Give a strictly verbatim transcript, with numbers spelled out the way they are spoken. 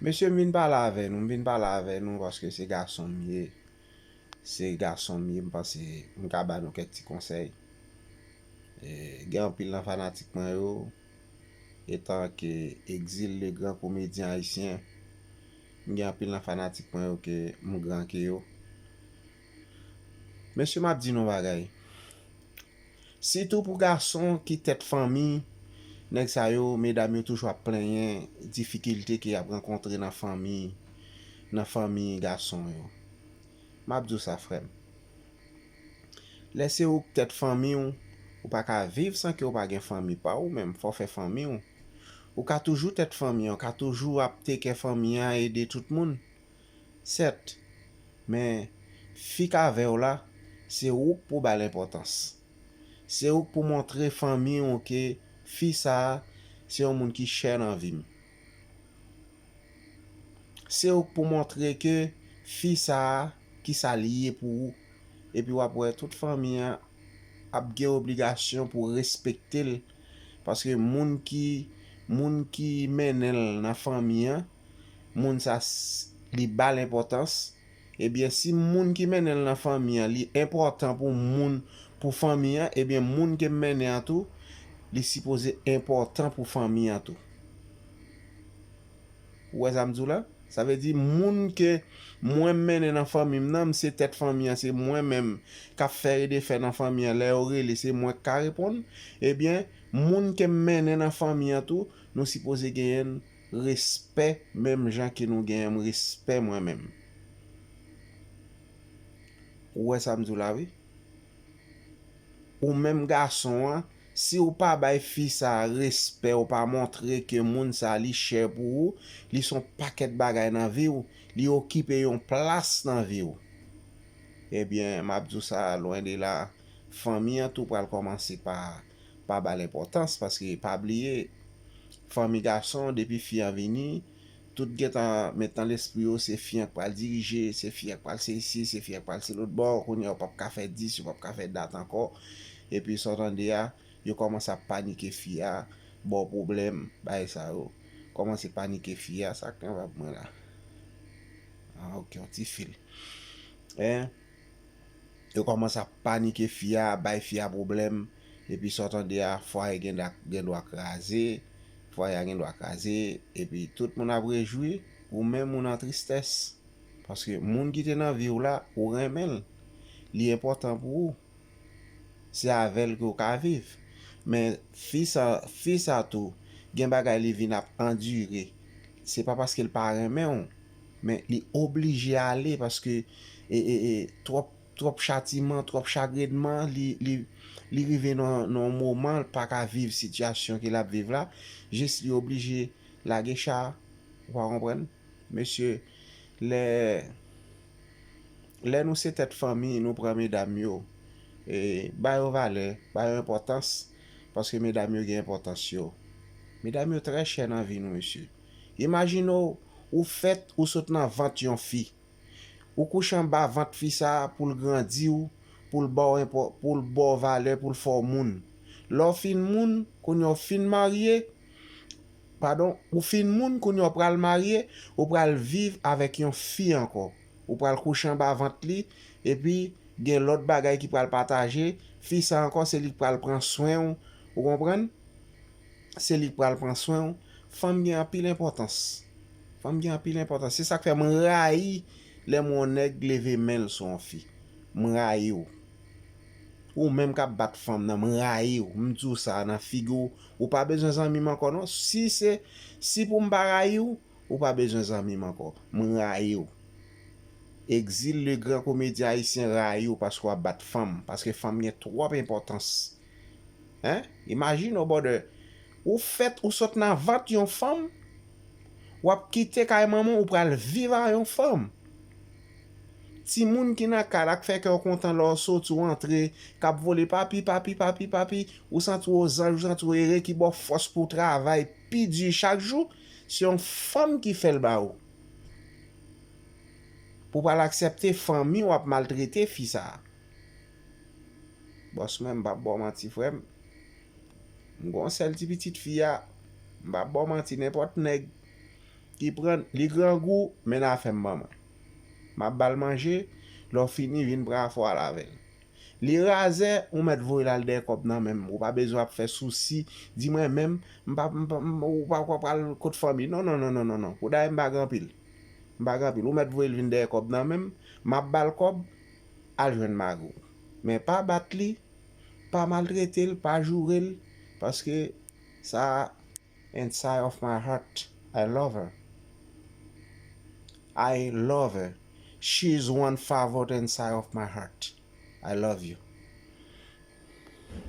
Mesye, m vin pale avè nou, m vin pale avè nou paske se gason m ye. Se gason m ye, m panse m ka ba nou kèk ti konsèy. E, gen anpil nan fanatik mwen yo, etan ke Exil le gran komedyen ayisyen, m gen anpil nan fanatik mwen yo ke m gran ke yo. Mesye, m ap di nou bagay. Sitou pou gason ki tèt fanmi, nèg sa yo, medam yo toujou ap plenyen difikilte ke y ap rankontre nan fanmi, nan fanmi gason yo. M ap di w sa, frè m. Lè se ou k tèt fanmi w, ou pa ka viv san ke w pa gen fanmi pa w menm, fò w fè fanmi w. Ou ka toujou tèt fanmi an, ou ka toujou ap teke fanmi an, ede tout moun. Sèt, men fi k avè w la, se ou k pou ba l enpòtans. Se ou k pou montre fanmi w ke fi sa a, se yon moun ki chè nan vi m. Se ou k pou montre ke fi sa a, ki sa l ye pou ou. Epi w ap wè tout fanmi an ap gen obligasyon pou respekte l. Paske moun ki, moun ki mennen l nan fanmi an, moun sa s-, li ba l enpòtans. Ebyen, si moun ki mennen l nan fanmi an, li enpòtan pou moun, pou fanmi an, ebyen, moun ke m mennen an tou, li sipoze enpòtan pou fanmi an tou. Ou wè sa m di w la? Sa vle di, moun ke mwen m mennen nan fanmi m nan, m se tèt fanmi an, se mwen menm k ap fè e defè nan fanmi an. Lè yo rele, se mwen k ka reponn. Ebyen, moun ke m mennen nan fanmi an tou, nou sipoze genyen respè, menm jan ke nou genyen respè mwen menm. Ou wè sa m di w la, wi? Ou menm gason an, si w pa bay fi sa a respè, ou pa montre ke moun sa a li chè pou ou, li se yon pakèt bagay nan vi w, li okipe yon plas nan vi w. Ebyen, m ap di w sa, lwen de la, fanmi an tou pral kòmanse pa, pa ba l enpòtans, paske pa bliye, fanmi gason, depi fi an vini, tout gentan met nan lespri yo, se fi an k pral dirije, se fi an k pral se isi, se fi an k pral se lòt bò, kounye a yo p ap ka fè dis, yo p ap ka fè dat ankò. Epi sa w tande a, yo kòmanse ap panike fi a, ba w pwoblèm, bagay sa yo. Kòmanse panike fi a, sa k nan vag mwen la? Ah, ok, yon ti fil. Hein? Yo kòmanse ap panike fi a, bay fi a pwoblèm, epi sa w tande a, fwaye gen da-, gen dwa kraze, fwaye a gen dwa kraze, epi tout moun ap rejwi, ou menm ou nan tristès. Paske moun ki te nan vi w la, ou renmen l. Li enpòtan pou ou. Se avè l ke w ka viv. Men fi sa, fi sa tou, gen bagay li vin ap andire. Se pa paske l pa renmen w, men li oblije ale paske, e, e, e, twòp, twòp chatiman, twòp chagrenman, li, li, li rive nan, nan yon moman l pa ka viv sitiyasyon ke l ap viv la, jis li oblije lage cha, ou pa konprann? Mesye, lè, lè nou se tèt fanmi, nou pran medam yo, e, ba yo valè, ba yo enpòtans, paske medam yo gen enpòtans yo. Medam yo trè chè nan vi nou, mesye. Imajine w, ou fèt, ou sot nan vant yon fi. Ou kouche anba vant fi sa a pou l grandi w, pou l ba w enpò-, pou l ba w valè, pou l fè w moun. Lè w fin moun, kounye a w fin marye, padon, ou fin moun, kounye a w pral marye, ou pral viv avèk yon fi ankò. Ou pral kouche anba vant li, epi gen lòt bagay ki pral pataje, fi sa ankò, se li k pral pran swen w, ou konprann? Se li k pral pran swen w. Fanm gen anpil enpòtans. Fanm gen anpil enpòtans. Se sa k fè mwen rayi lè m wè yon nèg leve men l sou yon fi. Mwen rayi w. Ou menm k ap bat fanm nan, mwen rayi w. M di w sa nan figi w. Ou pa bezwen zanmi m ankò non. Si se, si pou m pa rayi w, ou pa bezwen zanmi m ankò. Mwen rayi w. Exil le gran komedyen ayisyen rayi w paske w ap bat fanm. Paske fanm gen twòp enpòtans. Hein? Imajine w, brother. Ou fèt, ou sot nan vant yon fanm, w ap kite kay manman w, ou pral viv a yon fanm. Timoun ki nan kay la k fè kè w kontan lè w soti, w antre, k ap vole papi, papi, papi, papi, ou santi w ozanj, ou santi w ere, ki ba w fòs pou w travay pi di chak jou, se yon fanm ki fè l ba ou. Pou w pral aksepte fanmi w ap maltrete fi sa a. Bòs mwen, m p ap ba w manti, frè m. M gon sèl ti pitit fi a, m p ap ba w manti, nenpòt nèg ki pran, li grangou, mennen afè m ban mwen. M ap ba l manje, lè w fini, vin pran afè w al avè l. Li razè, ou mèt voye l al dèyè kòb nan men m. Ou pa bezwen ap fè sousi, di mwen menm, m pa, m pa, m, ou pa, pa pral kot fanmi. Non, non, non, non, non, non. Pou dayè m pa gen anpil. M pa gen anpil. Ou mèt voye l vin dèyè kòb nan men m, m ap ba l kòb, al jwenn mari w. Men pa bat li, pa maltrete l, pa joure l, paske sa, inside of my heart, I love her. I love her. She's one favorite inside of my heart. I love you.